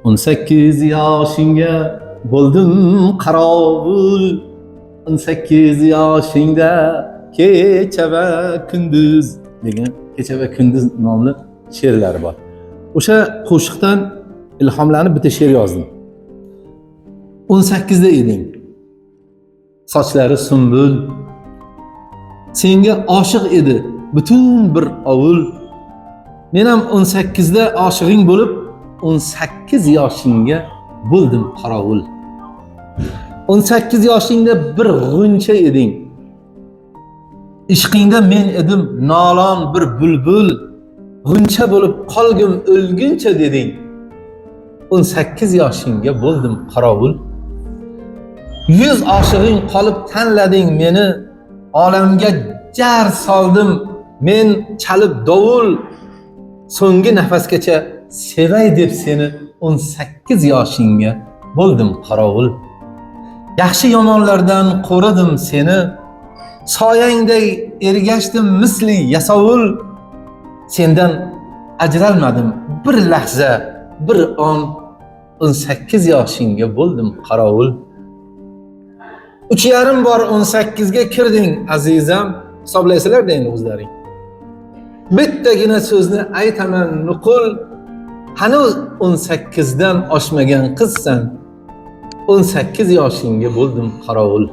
18 yoshingga bo'ldim qorovul, 18 yoshingda kecha va kunduz degan, "Kecha va kunduz" nomli she'rlari bor. O'sha qo'shiqdan ilhomlanib bitta she'r yozdim. 18da eding, sochlari sumbul, senga oshiq edi butun bir ovul. Men ham 18da oshig'ing bo'lib, 18 yoshingga bo'ldim qorovul. 18 yoshingda bir g'uncha eding, ishqingda men edim nolon bir bulbul. G'uncha bo'lib qolgim o'lguncha deding, 18 yoshingga bo'ldim qorovul. 100 oshig'ing qolib tanlading meni, olamga jar soldim men chalib dovul. So'nggi nafasgacha sevay deb seni, 18 yoshingga bo'ldim qorovul. Yaxshi yomonlardan qo'ridim seni, soyangday ergashdim misli yasovul. Sendan ajralmadim bir lahza, bir on, 18 yoshingga bo'ldim qorovul. 3,5 bor 18ga kirding, azizam, hisoblaysizlarda endi o'zlaring. Bittagina so'zni aytaman nuqul, hanuz 18dan oshmagan qizsan, 18 yoshingga bo'ldim qorovul.